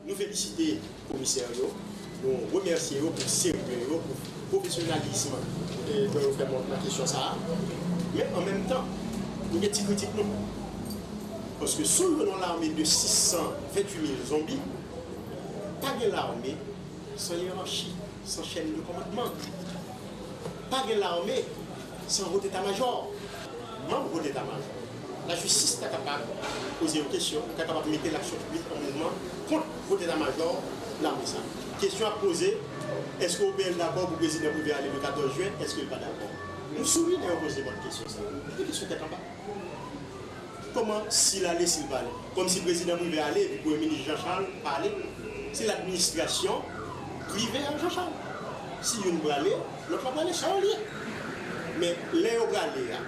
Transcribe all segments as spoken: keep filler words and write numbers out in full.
Nou felisite komisè yo, nou remèsye yo pou serye yo, pou pwofesyonalis, eh, ke yo fè montre nan kesyon sa a. Men an menm tan, nou gen ti kritik nou. Paske si w jwenn yon lame de sis san venntuit mil zonbi, pa gen lame san yerachi, san chèn de kòmandman. Pa gen lame san wot eta majò. Manm wot eta majò, lajistis ta kapab poze yo kesyon, ta kapab mete laksyon piblik an mouvman kont wot eta majò lame sa. Kesyon ap poze, èske O P L dakò pou prezidan Privè ale le katòz jen? Èske l pa dakò? Nou souri lè yo poze bann kesyon sa. Se kesyon tèt anba. Kòman si l ale, si l pa ale? Kòmsi prezidan Privè ale epi premye minis Jean Charles pa ale? Se ladministrasyon Privè ak Jean Charles. Si youn prale, lòt la prale, sa yo l ye. Men lè yo prale a,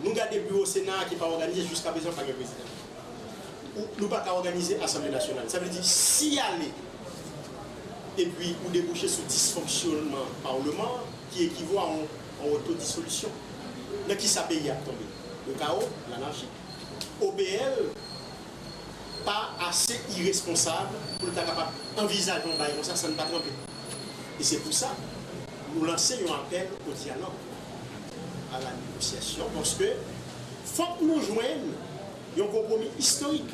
nou gade biwo Sena a ki pa òganize, jiskaprezan pa gen prezidan. Ou, nou pa ka òganize Asanble Nasyonal. Sa vle di, si y ale, epi ou debouche sou disfonksyonman Palman an, ki ekivo a yon, yon otodisolisyon. Nan kisa peyi a ap tonbe? Le kawo, lanachi. O P L pa ase iresponsab pou l ta kapab anvizaje yon bagay konsa san n pa tranpe. E se pou sa, nou lanse yon apèl o dyalòg, a la negosyasyon, paske fòk nou jwenn yon konpwomi istorik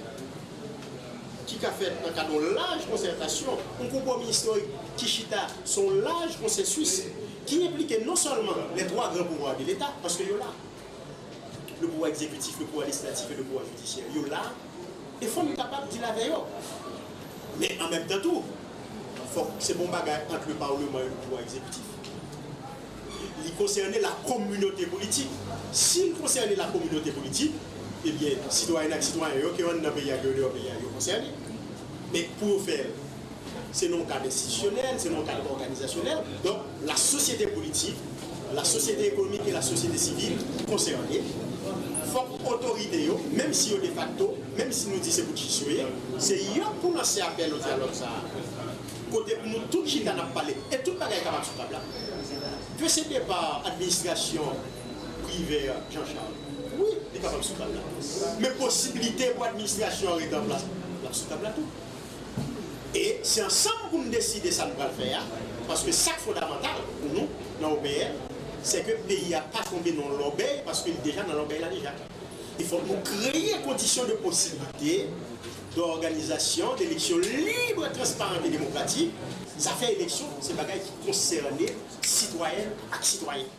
ki ka fèt nan kad yon laj konsètasyon, yon konpwomi istorik ki chita sou yon laj konsansis ki enplike non sèlman les trois grands pouvoirs de l'État, paske yo la, le pouvoir exécutif, le pouvoir législatif et le pouvoir judiciaire, yo la, e fò n kapab deal avè yo. Men an menm tan tou, fòk se pa yon bagay ant le Palman e le pouvoir exécutif. Li konsène la kominote politik. Si l konsène la kominote politik, ebyen, sitwayèn ak sitwayen yo, ke yo anndan peyi a, ke yo deyò peyi a, yo konsène. Men pou yo fè l, se nan yon kad enstitisyonèl, se nan yon kad òganizasyonèl. Donk, la sosyete politik, la sosyete ekonomik e la sosyete sivil konsène. Fòk otorite yo, menm si yo defakto, menm si nou di se boutjis yo ye, se yo k pou lanse apèl o dyalòg sa a. Kote pou nou tout chita n ap pale, e tout bagay kapab sou tab la. Ke se depa administrasyon Privè, Jean Charles, wi, li kapab sou tab la. Men posiblite pou administrasyon an rete an plas, l ap sou tab la tou. E se ansanm pou n deside sa n pral fè a, paske sa k fondamantal pou nou nan O P L, se ke peyi a pa tonbe nan lòbèy, paske li deja nan lòbèy la deja. Il faut nou kreye kondisyon de posiblite d'organisation d'élections libres, transparentes et démocratiques. Zafè eleksyon, se bagay ki konsène sitwayèn ak sitwayen.